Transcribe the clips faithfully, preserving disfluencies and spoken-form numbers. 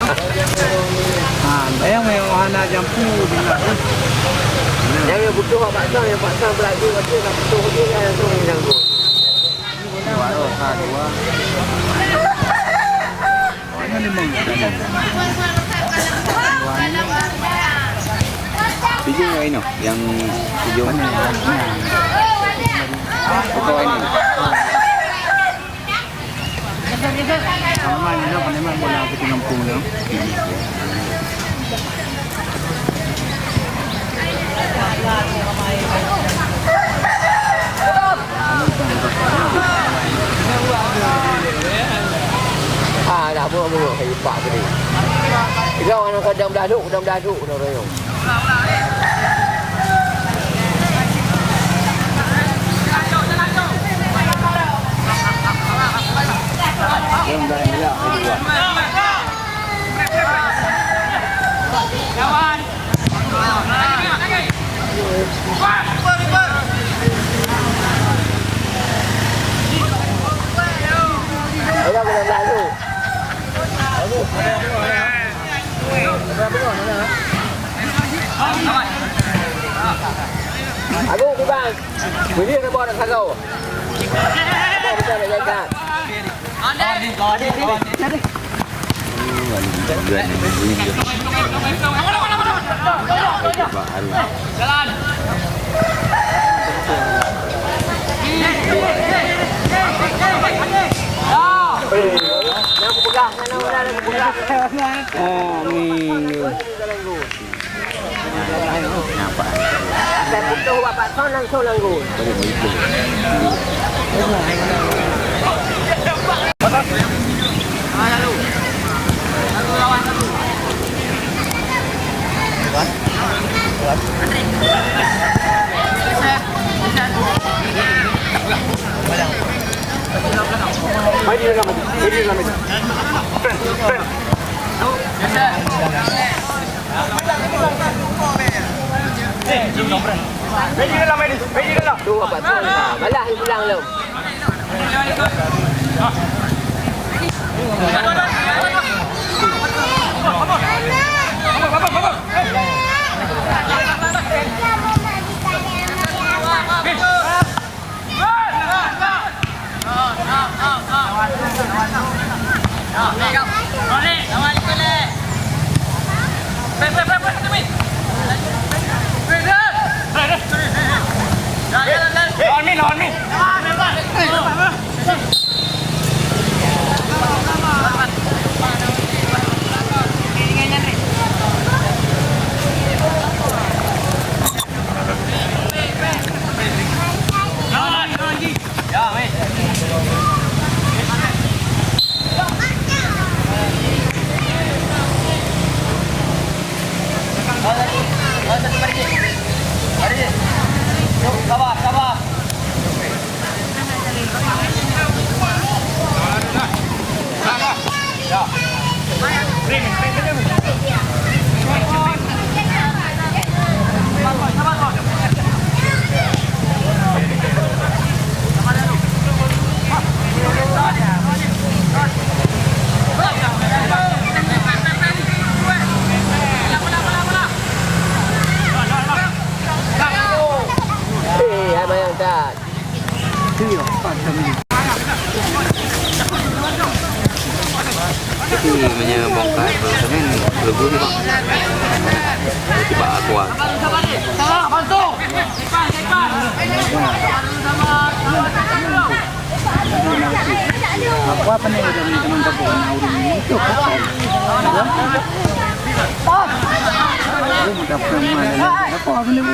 Ha, bayang, bayang hana jampu di nak. Nyang, nyang butuh awak paksa, nyang paksa beurati, waktu nak butuh dia, nyang langsung nyang. Dua, dua, ha, dua. Ini limong. Tujuh yang ini, yang tujuh. Mana? Bukan ini. Tanaman nyoe, tanaman bola keuchik gampông nyoe. Ah, dah bungong-bungong, saya lupa tadi. Tiga orang kadang dah duduk, kadang dah duduk, kadang royong. Agung, Iban. Beri ke bola satu. Apa bisa nak jaga? Yang aku pegang, yang aku pegang. Amin. Asai putôh bak paksa langsung lam gol. Main di dalam, main di dalam. Friend, friend. Ready dalam, ready. Ready dalam. Tu apa tu? Ha, balah pulang lom. Eh, hai bayang that. Tapi meunyoe bongkar semen, leubeh ni, Bang. Cuba aku, ah. Aku apa ni, udah minta minta bukan urut itu, kan? Aku minta pengalaman, apa apa ni, Bu?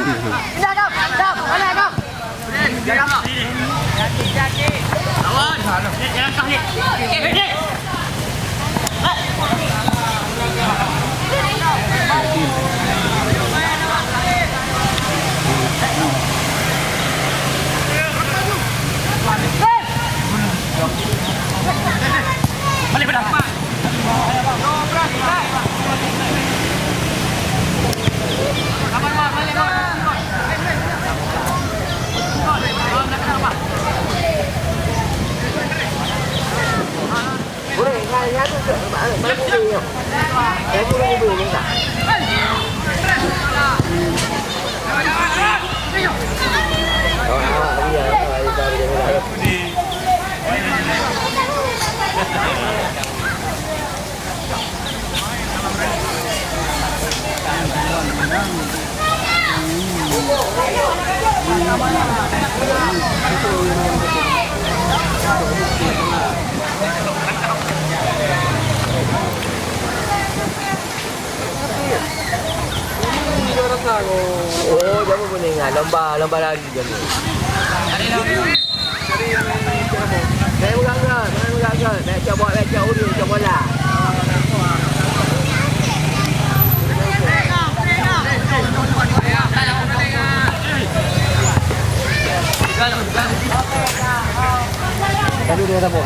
Oh, jamu kuning ah, lomba, lomba lari jamu. Saya mengangkat, saya mengangkat. Saya cok bola, saya cok ulu, cok bola. Lalu dia tabok.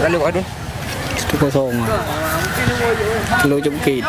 Lalu, aduh. Satu kosong. Telur Bukit.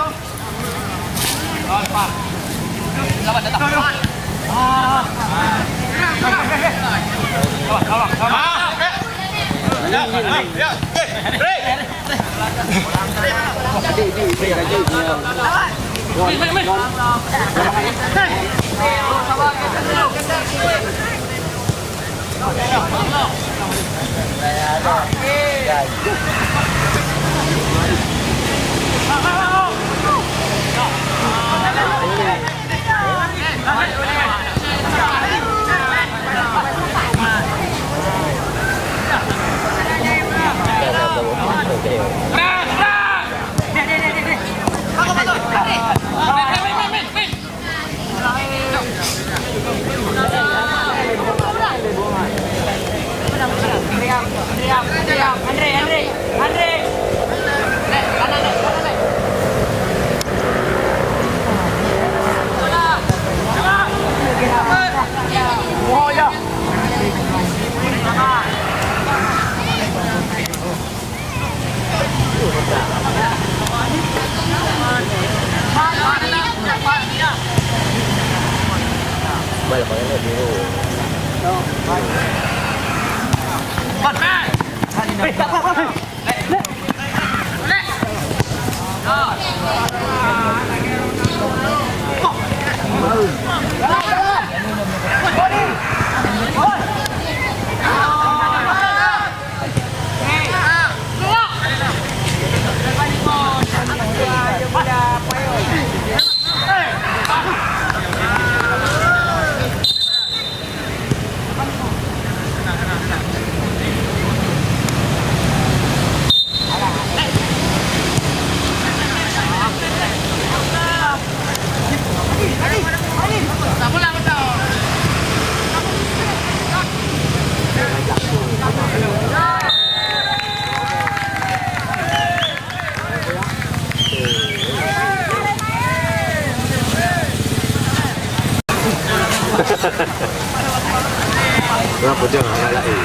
Kenapa jangan anak lagi?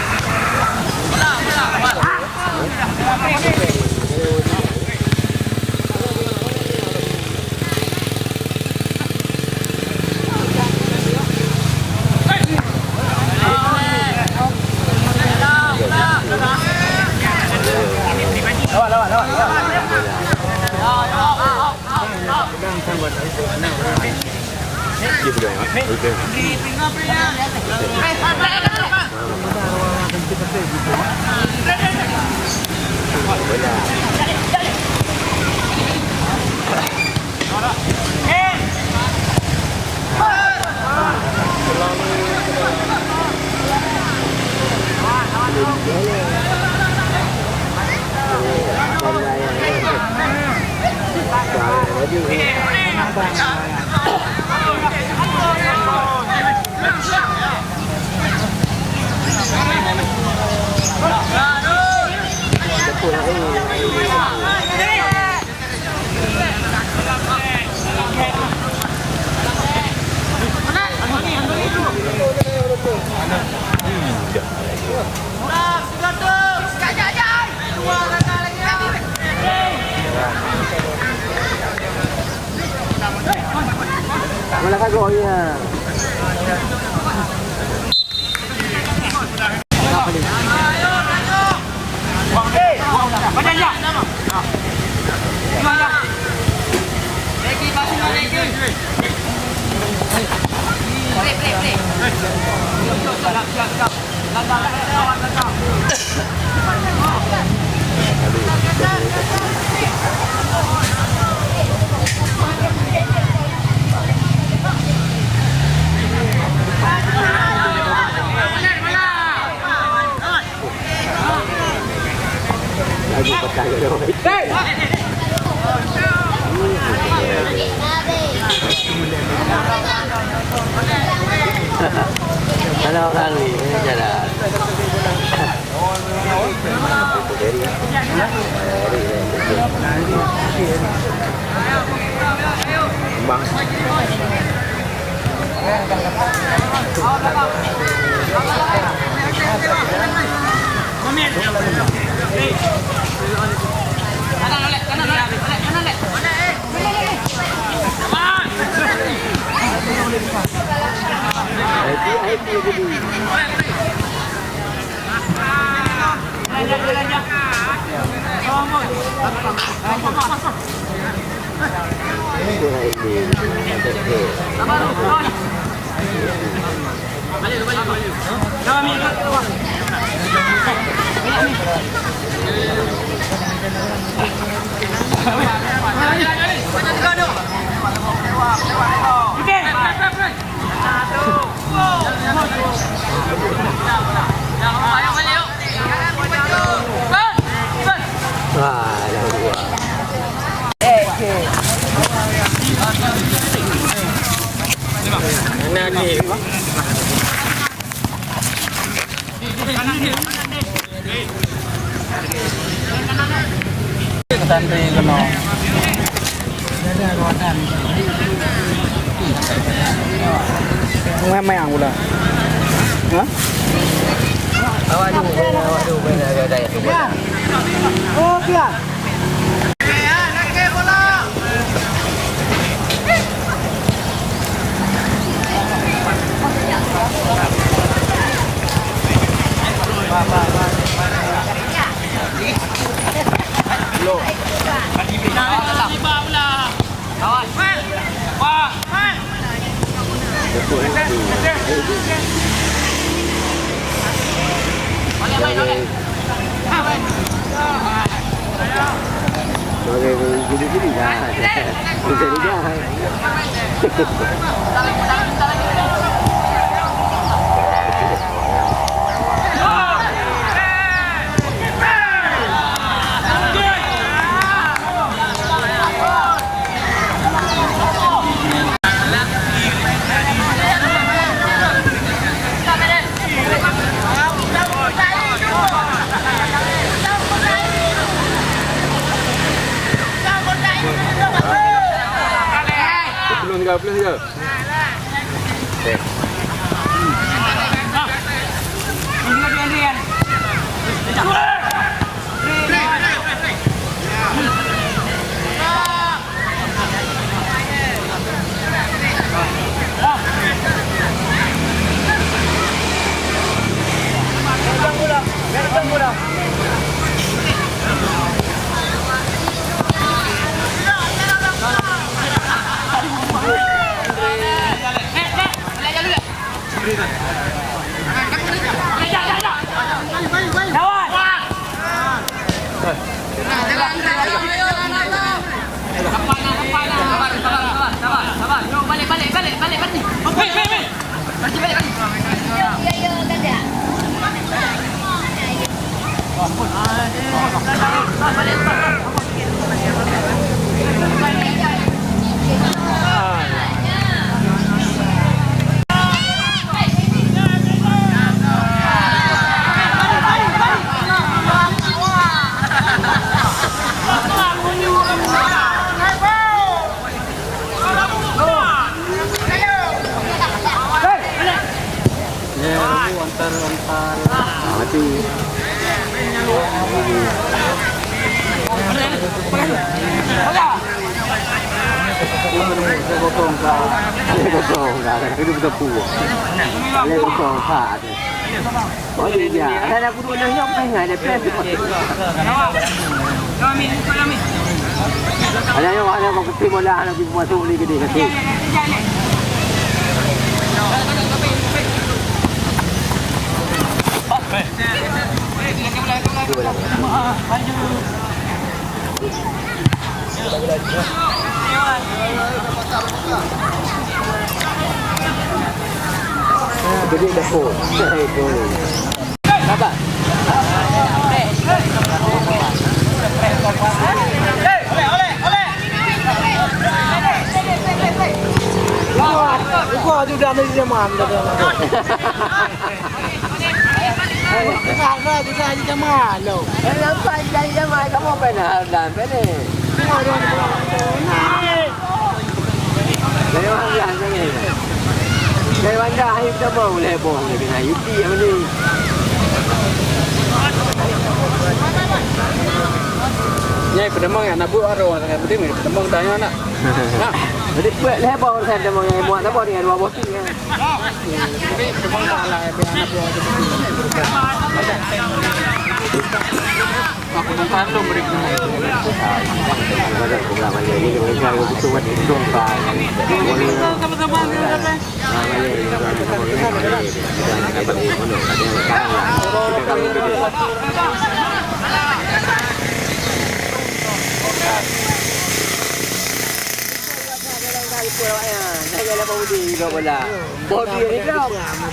Halo, Kali. Tandai keunoe. Mayang-mayang pula. Ha? Awak dulu, awak dulu, awak dulu. Oh, biar. Sebagai guru-guru dah. Bisa juga. Sepuluh tiga puluh tiga. Ya, antar, antar. Mati. Kosong ka. Kosong ka. Itu betul. Kosong ka. Oh, iya. Ada aku dua nanya, apa yang ada? Ada yang, ada yang aku terima lah, aku masuk ni ke dia, kata. Jadi dapur. Sabar. Buka tu dah ada zaman dah. Buka tu dah ada zaman lo. Nampak jadi zaman kamu pernah dan pernah. Dari mana? Dari mana? Dah mau leh boh leh kena yuti apa ni? Nyai peudamong ya, na buet arung, peudamong, peudamong tanya nak. Nah. Jadi buat leh boh saya peudamong nyai muat apa dengan dua boh tu ya. Jadi peudamong salah ya, biar anak buah tu. Aku bongkar dulu beri peudamong. Sama-sama.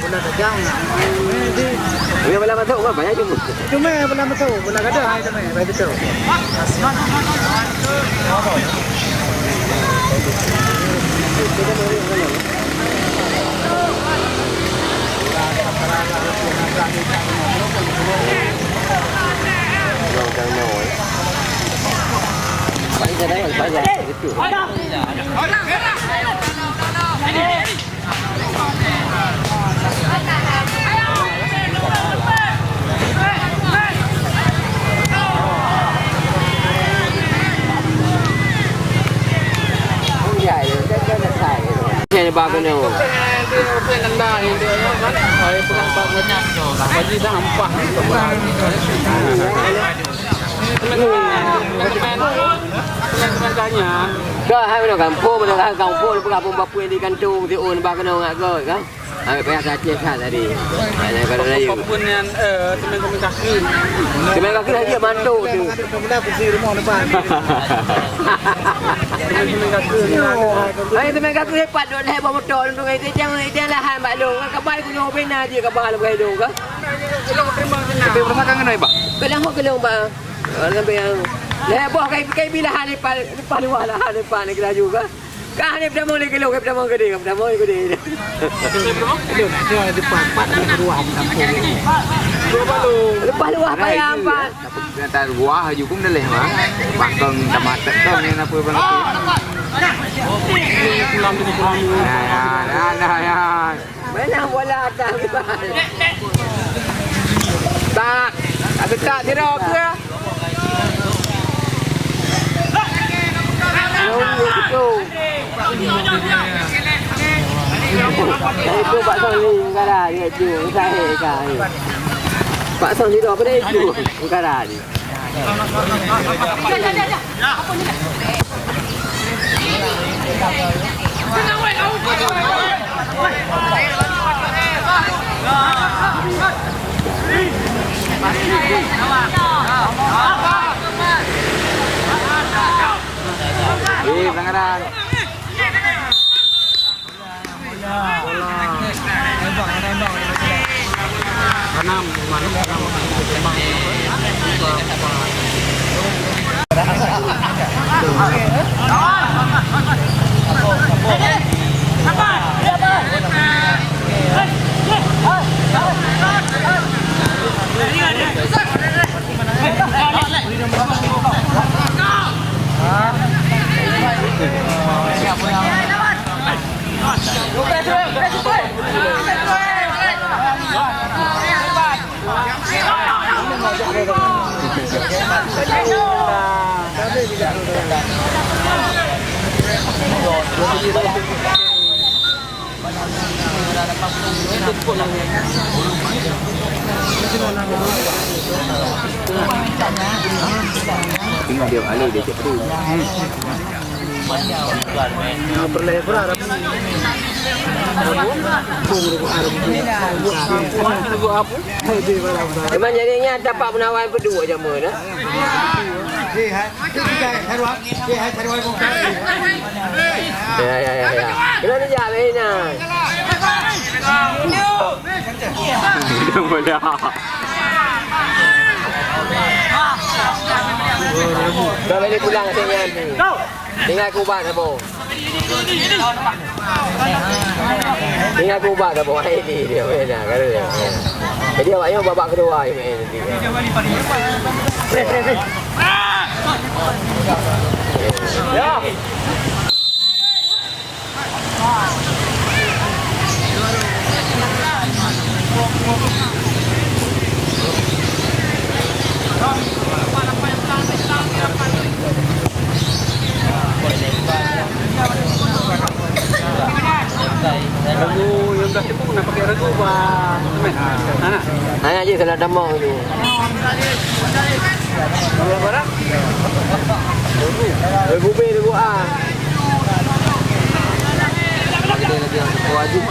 Bola tajam. Bola masuk kan banyak cuma. Cuma bola masuk, bola gadoh hai cuma, baik betul. Saya ba keunoe. Ka hai meunoe gampông, meunoe gampông, peugah phon bapui di kantong, siôn ba keunoe ngat göt, ka? Ambil payah Aceh that tadi. Hanya kalau Melayu. Apa pun yang, eh, teman-teman kaki. Teman kaki lagi mantu tu. Teman-teman kaki. Hai, teman kaki hebat dok leh bawa motor tu, itu jangan, itu lahan bak long. Kabai gunung bina je kabai long gai long ka. Tapi berapa kan kena, Pak? Kelang ho kelang ba. Sampai yang leh boh kai, kai bila han lepas, lepas luah lah han lepas ni kita juga. Kah ni pertama ni kilo, pertama gede, pertama gede. Aduh, nak jual depan, empat puluh dua di kampung ni. Lepas luah payah empat. Tapi kata luah je pun dah leh mah. Bakong sama tekong ni apa bang. Nah, nah, nah, nah, nah. Mana bola atas ni, Bang? Tak. Tak getak sidroe ke? Itu Pak Song ni, negara dia tu, saya, saya. Pak Song sidroe pada itu, negara ni. Eh, pelanggaran. Tinggal dia alih dia cek tu. Memang jadinya tapak penawan kedua jamu dah. Ya, ya, ya, ya. Kena dijak main nah. Dah boleh. Dah boleh pulang sini. Tinggal kubat saboh. Tinggal kubat saboh. Hai ni dia main dah, kan dia. Jadi awaknya babak kedua dia main nanti. Ya. Lagu yang dah tepung nak pakai lagu apa? Hana. Hana je salah nama tu. Lagu apa? Lagu B, lagu A. Ada lagi yang wajib.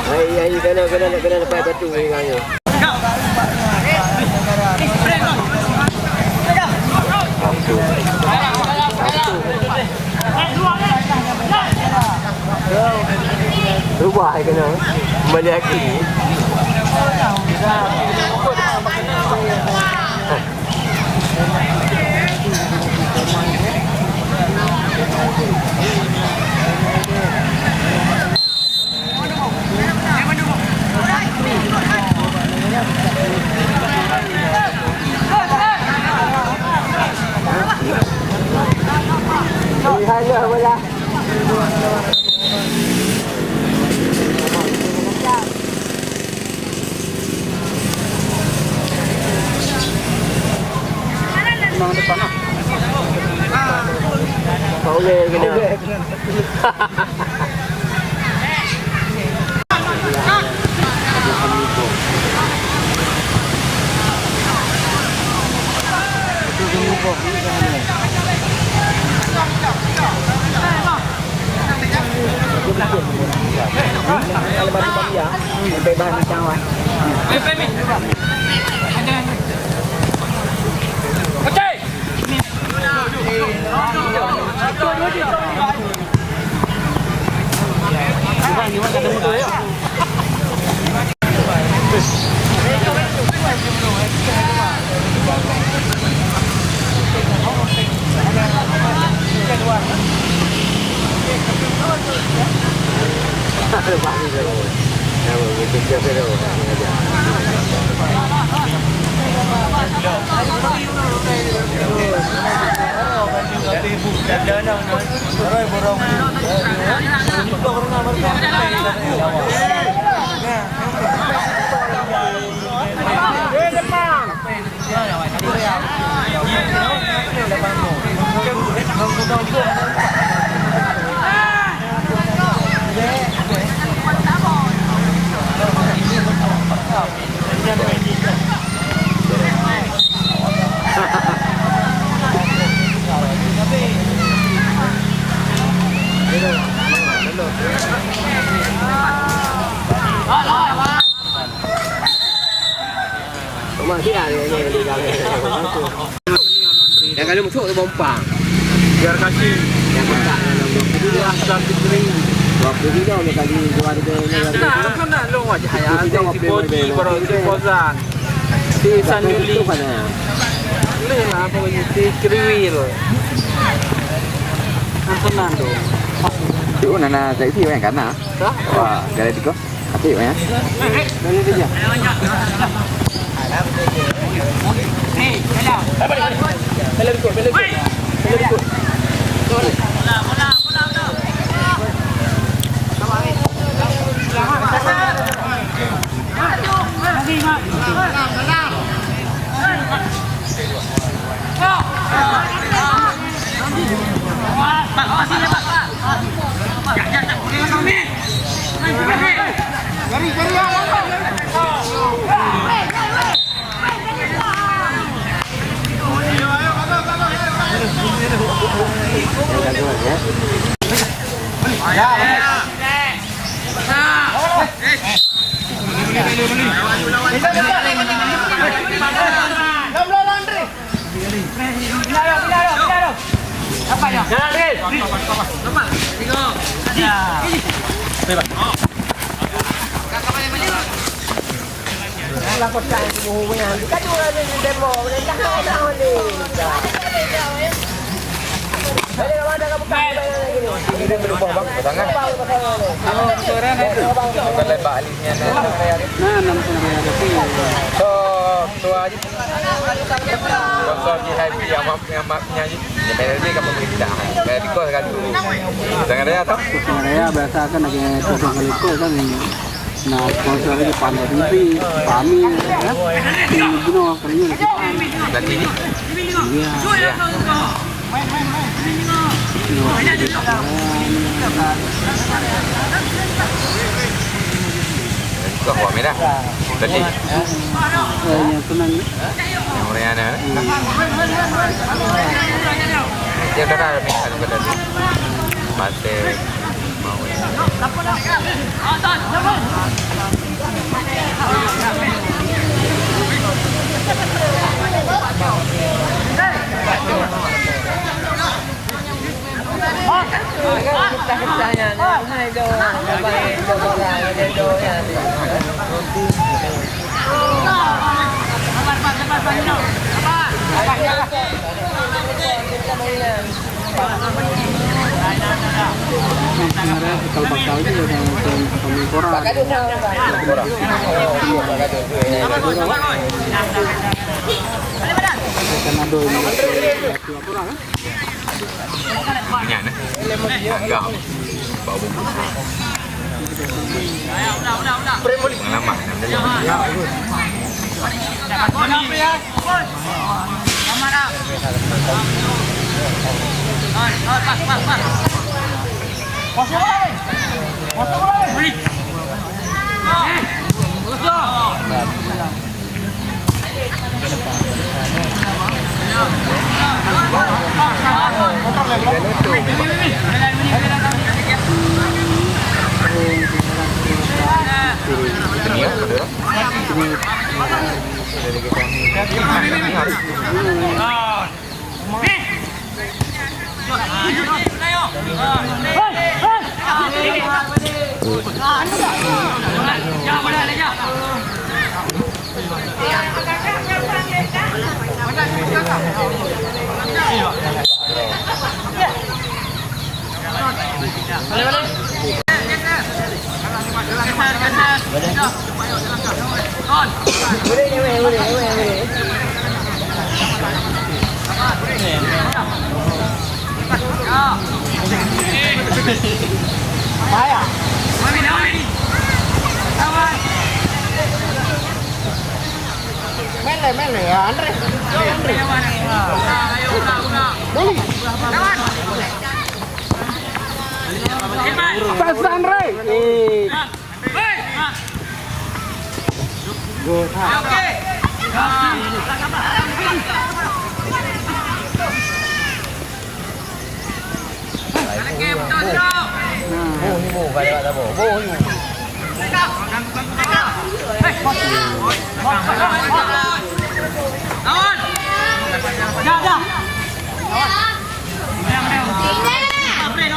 Hai, hai, kena, kena, kena lepas batu ni, kena. Rubah, hai, kena. Kembali lagi. Memang depan lah. Kau boleh kena. Yang kalau masuk tu bompa. Biar kasih. Yang besar. Dua puluh kilo dia kali dua ribu. Nah, aku nak long wajah ya. Tipu baru tipu kozan. Si Sanyuli. Boleh lah apa ni? Si Kriwil. Nah, senang tu. Tu nana seksi banyak kan, nah? Dah? Wah, galah tiga. Atik, ya. Bukan lebat alihnya. Nah, enam puluh ribu. So, tua aja. Kosong di haji, amat, amat nyanyi. Ya, penalti kan pemerintah. Penalti kos kan dulu. Jangan ada tak? Jangan ada, biasa kan lagi kosong kali kos kan. Nah, sponsor lagi pandai TV, kami, ya. Ini bunuh, kami lagi. Berarti ini? Iya. Iya. Kau buat merah. Berarti? Oh, yang tenang. Yang merah ni, eh? Iya. Dia dah ada merah tu tadi. Mati. Sebenarnya bekal-bekal juga yang, yang, yang kurang. Karena doi ini kurang, kan? Nyan, eh? Agak. Bau bubuk. Pengalaman. Mele, mele, ya, Andre. Andre. Duli. Pas Andre. Eh.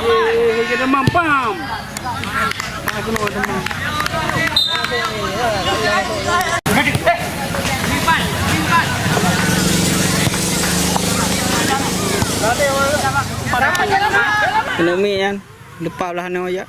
Eh, kita mampu. Kena mi nyan, lepas belah nyoe ya.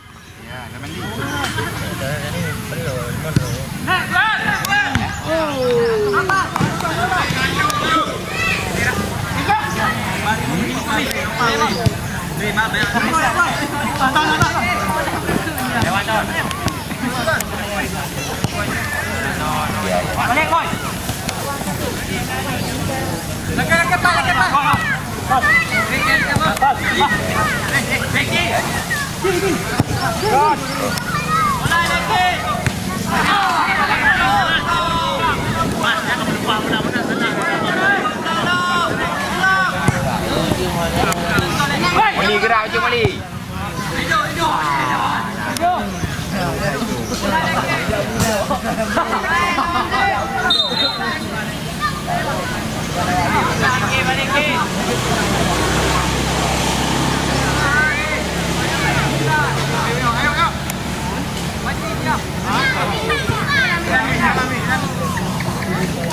Gerak, jom, Mali.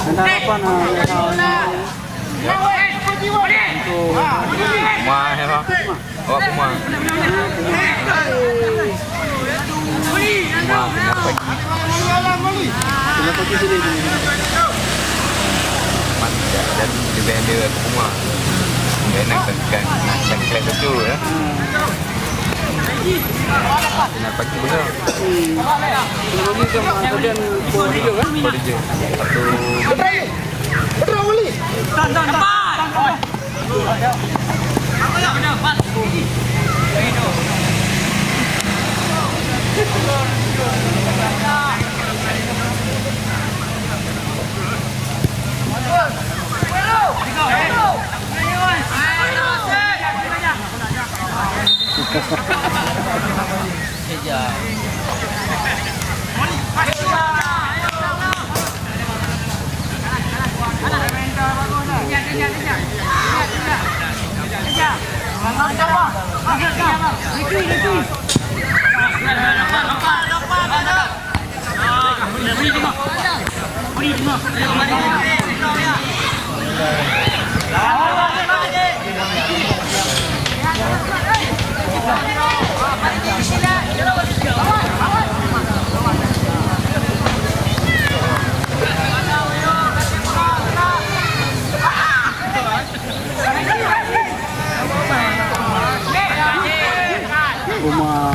Ada apa nak? Untuk rumah, ya, Pak? Awak rumah. Rumah, kenapa? Kenapa di sini? Mat, ya, dan di benda aku rumah. Benda kan, kan, kan, kan, betul, ya. Kenapa tu, ya? Hmm. Kenapa ni, kan, bagian pukul tujuh, kan? Pukul tujuh. Satu. Rumah.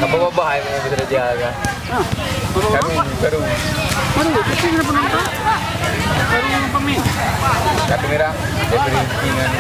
Apa babah yang bisa dijaga? Kami baru. Baru, tapi kenapa nonton? Baru nonton ni. Kartu merah. Dia beri dengan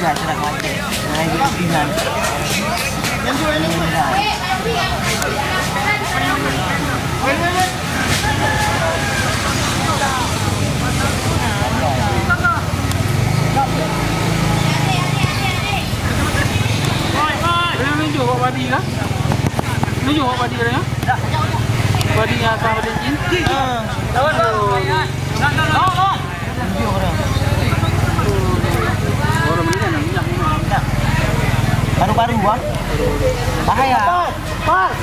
Dia nunjuk awak badi kah? Nunjuk awak badi dia? Badi yang akan badi jin? Ha. Aduh. Orang meninggal dah, meninggal. Paru-paru, ah. Bahaya. Pas. Pas.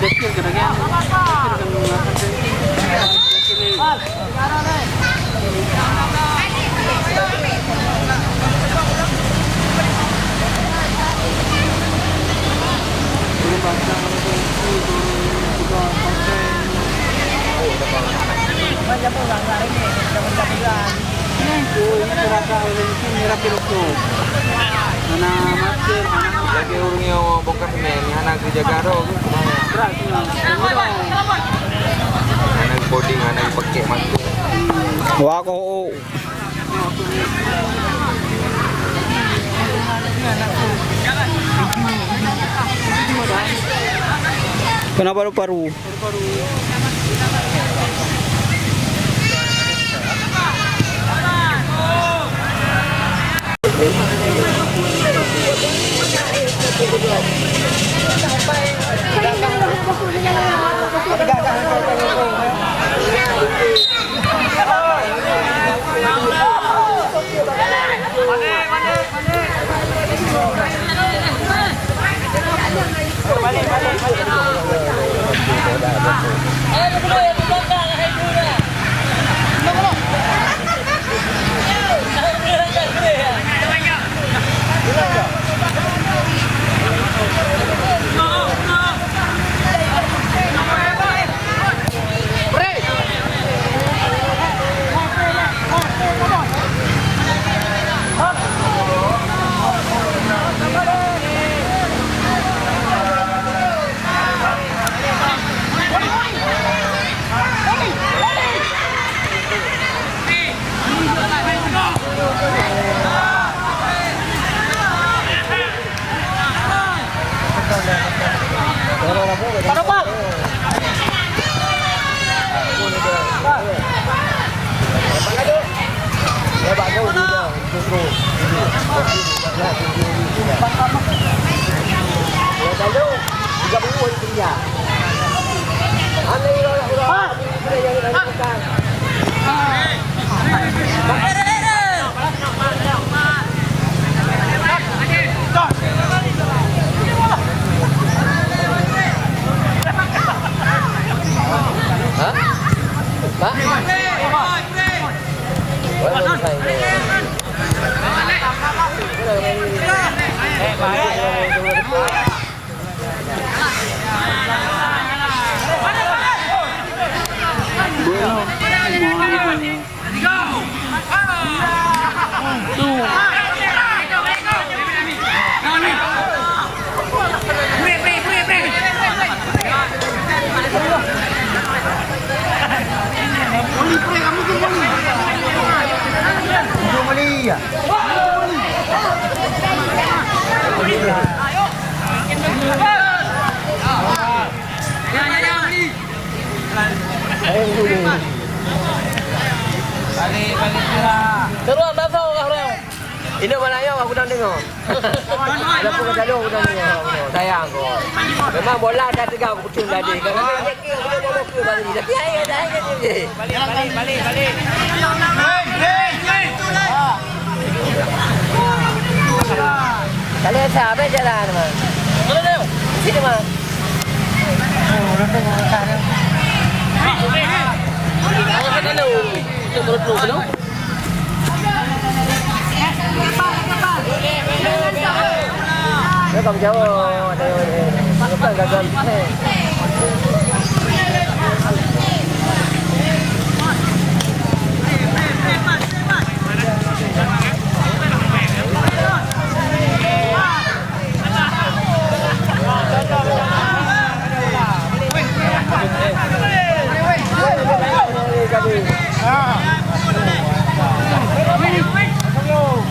Dekil ke dah, kan? Dekil ke dah, kan? Pas. Lagèe ureueng nyang bongkar semen, hana geujaga droe, hana boding, hana geupakék masker. Wah, kok. Kena paru-paru. Seruan baso kah orang? Inok mana ayam aku dah dengar. Ada pun kata lu aku dah dengar. Sayang kau. Memang bola dah tegak aku betul tadi. Kalau dia ke aku dah ke balik. Tapi ayah dah ayah ni. Balik, balik, balik. Kalau siapa jalan, Bang? Sini, Bang.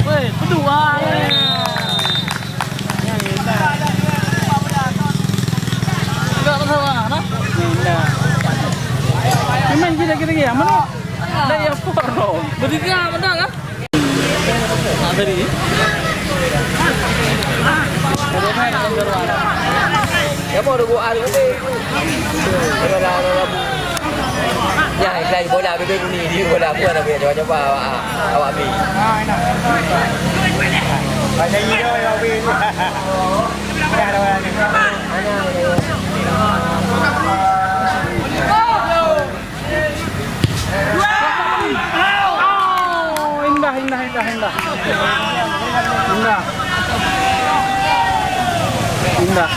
Weh, peue dua. Main kita kira-kira mana? Dah ya, apa? Bertiga, betul kan? Nak tadi? Ya, mau ada buah ada. Ya, iklan bola bibir bunyi, di bola bukan ada, coba-coba awak, awak bi. Banyak gila ya, bi. Oh, indah, indah, indah, indah. Indah. Indah.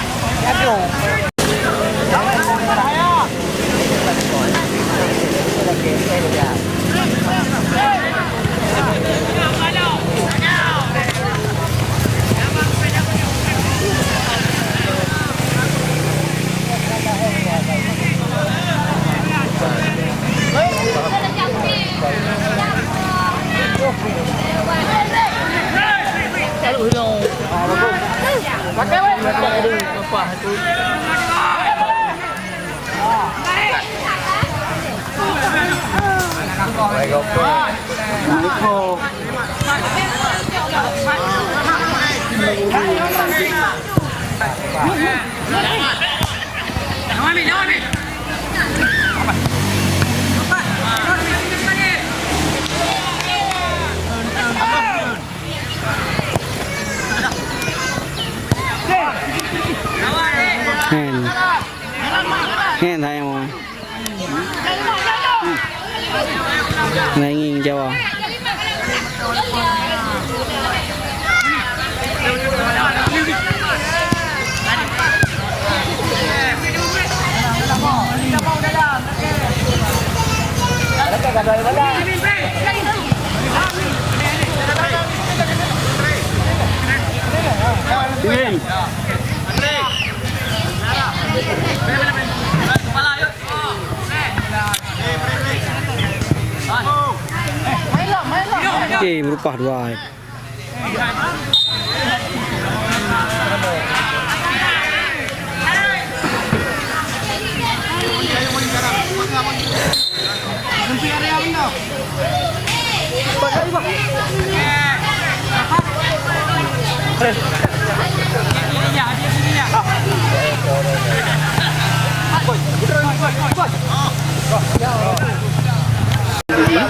Hen. Hen hai mo. Nanging Jawa. Eh, berupah dua.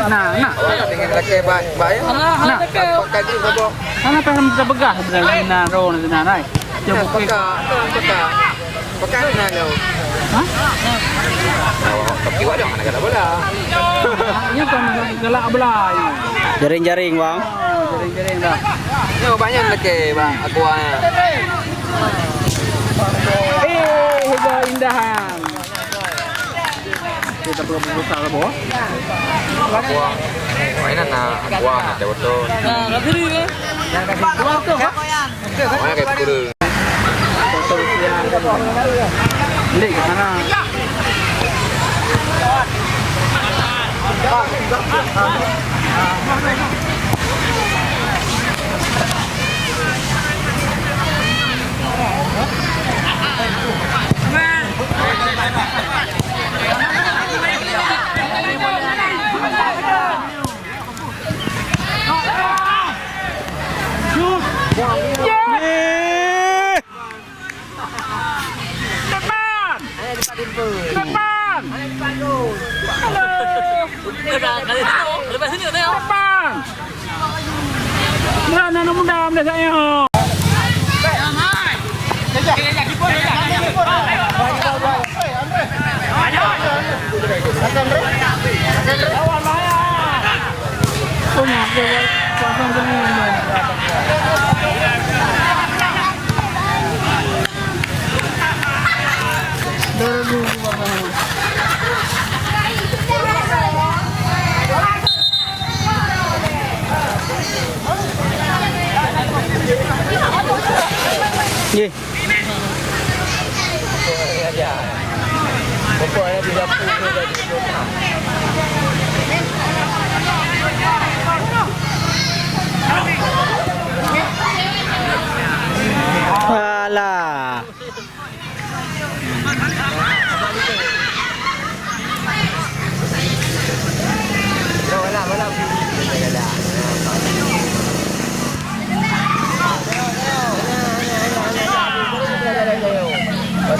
Nah, nah. Dengan laki baik, baik. Nah, pakai tu bodoh. Sana payah kita peugah sebenarnya, nah, roh, nah, nah, nah. Nah, pakai, pakai. Pakai, nah, lo. Hah? Tapi wadah mana kata bola? Ini kan galak bola. Jaring-jaring, bang. Jaring-jaring dah. Yo, banyak lagi, bang. Aku, ah. Eh, heboh indahan. Kita perlu buka ke bawah. Aqua. Mainan nak aqua, nak teh botol. Nah, kat sini kan? Dua tu, kan? Mana kayak pura? Botol siang. Beli ke sana? Depan! Depan! Halo! Depan! Meunan aneuk muda meudesya nyoe. Nggih. Alah.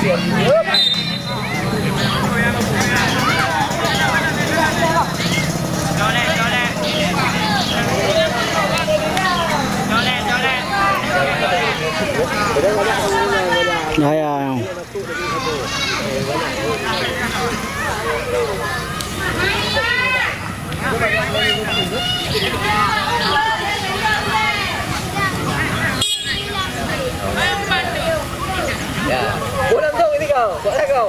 Ya, ya, ya. Ya. Pulang tu, ini kau. Buat dah kau.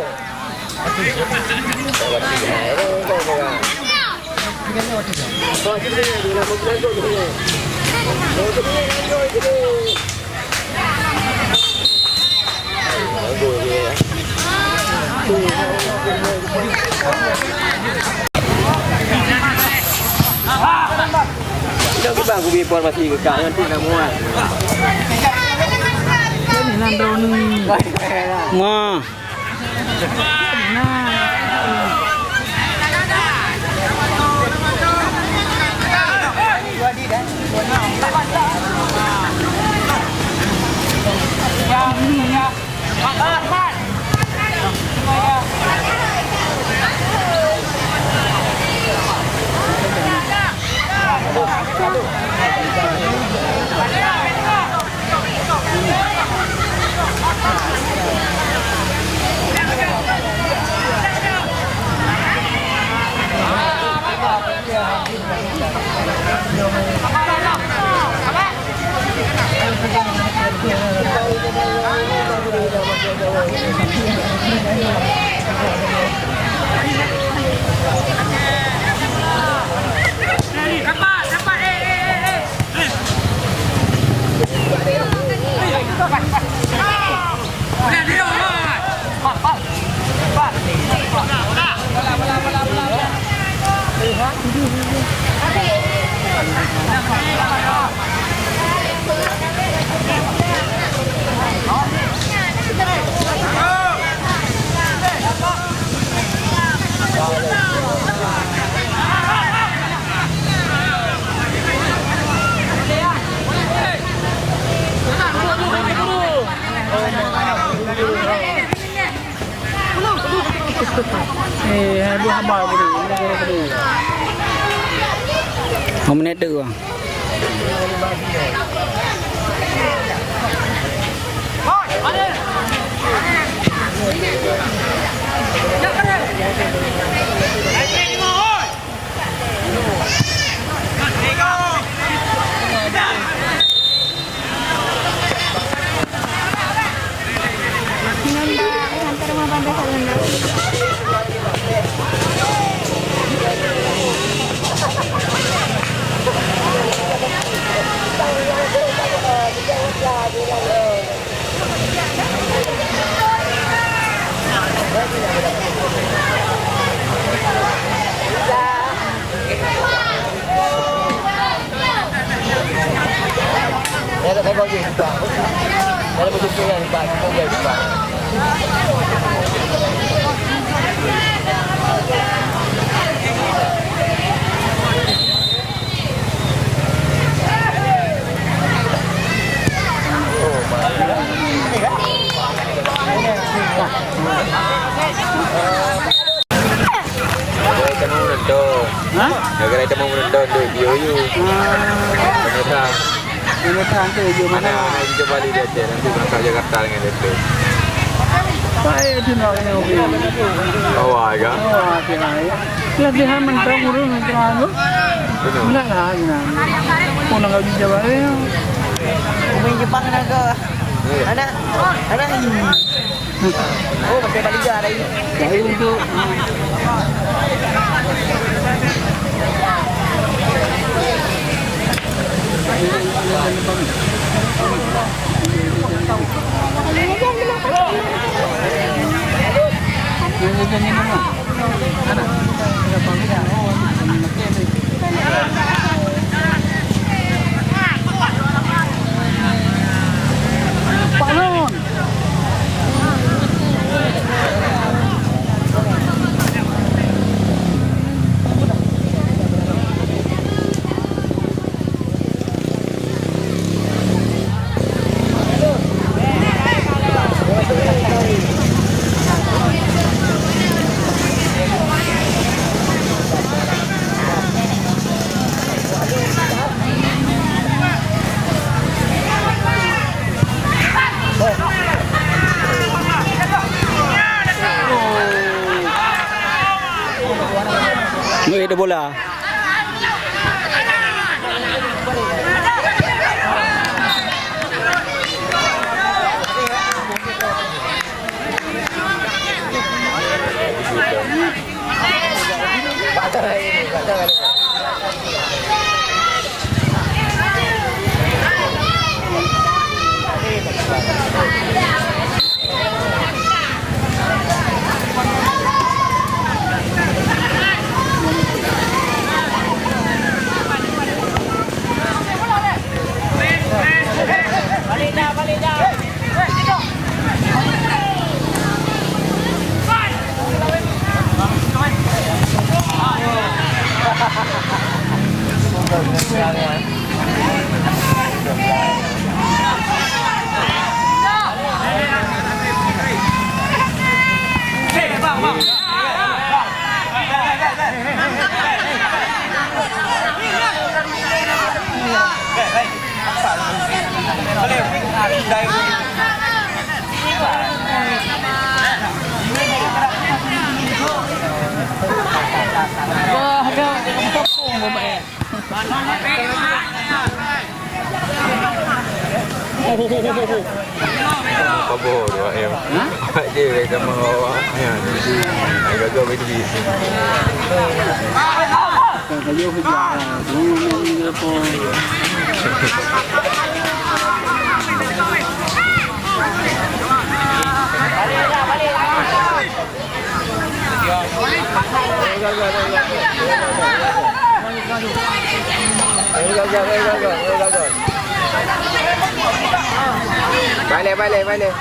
Jom kita aku bagi informasi ke kak, nanti nak muat. Wah. Eh, hai buah haba tadi. Lima menit tu, bang. Gara-gara kamoe meunonton. Ha? Gara-gara kamoe meunonton dek P O U. Ah. Penyerang. Penyerang tu je mana? Mana, mana kita balik di Aceh, nanti berangkat Jakarta dengan dia tu. Baik tu nak kena pergi. Awak agak. Awak agak. Latihan mentang urus mentang tu. Betul. Nak lah, nak. Pun nak gaji jawab dia. Pemain Jepang nak ke? Ya. Anak, anak ini. Oh, pakai baliga hari ni. Jadi untuk Ada bola. Kaboh tu, eh. Hah? Awak je, eh, sama awak. Ya. Ai, gagal bagi. Balik, balik, balik.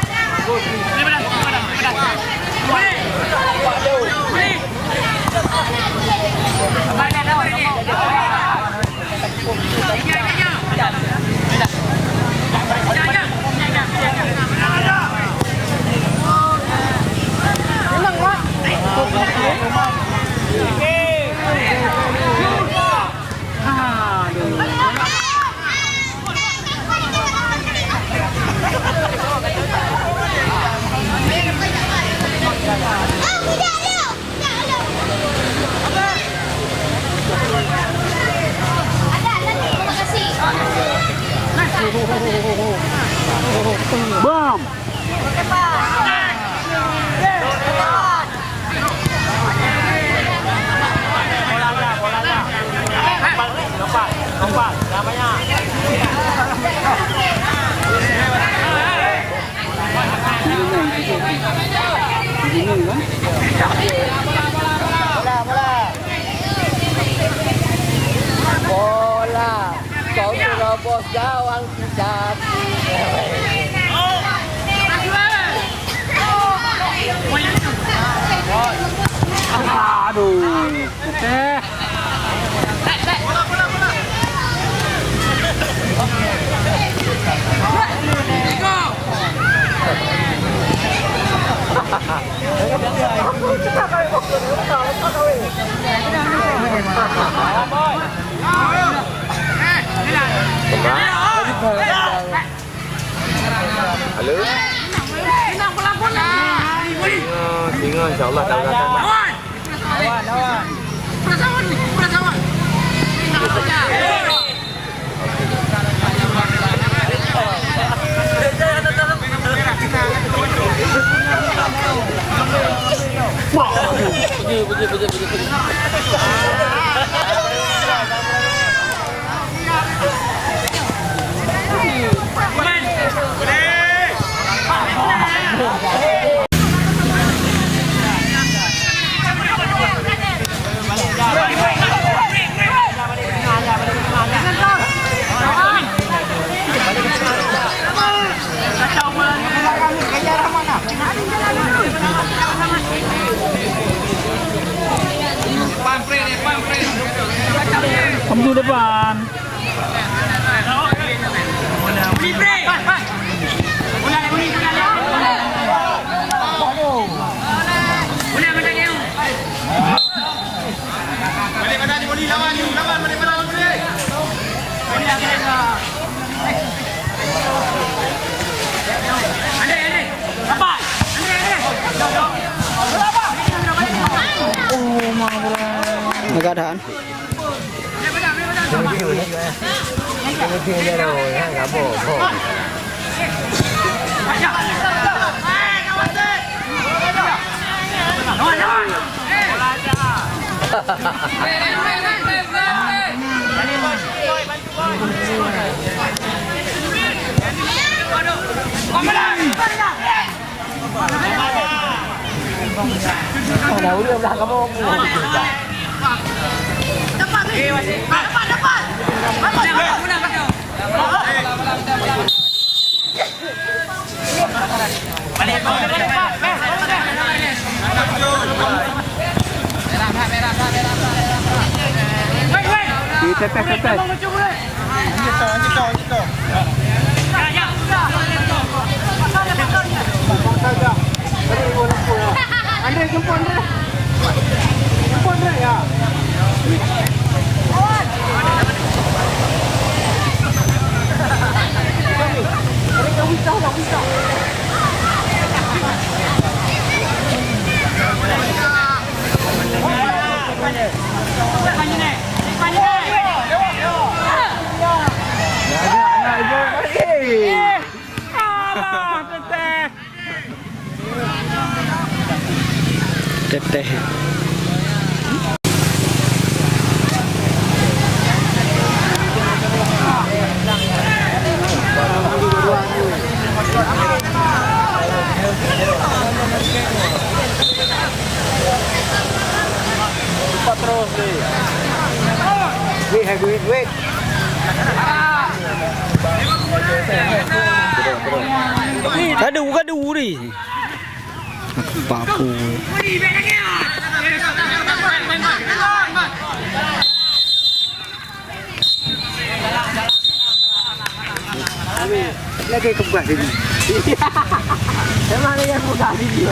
Bam! Bola, bola. Bola. Kau terobos gawang kita. Aduh. Eh. Halo? Singoh, singoh, insya Allah, tahu rasa. Kamu depan. Keadaan. Di tetes, tetes. Andre, jemput, Andre. Jemput, Andre, ya. Andre, dah wisah, dah wisah. Alah, ibu. Eh. Alah, teteh. Teteh. Cepat terus, Dik. Wait, have you wait, wait? Gaduh, gaduh ni. Papu. Lagi kebuka sini. Memang lagi kebuka sini.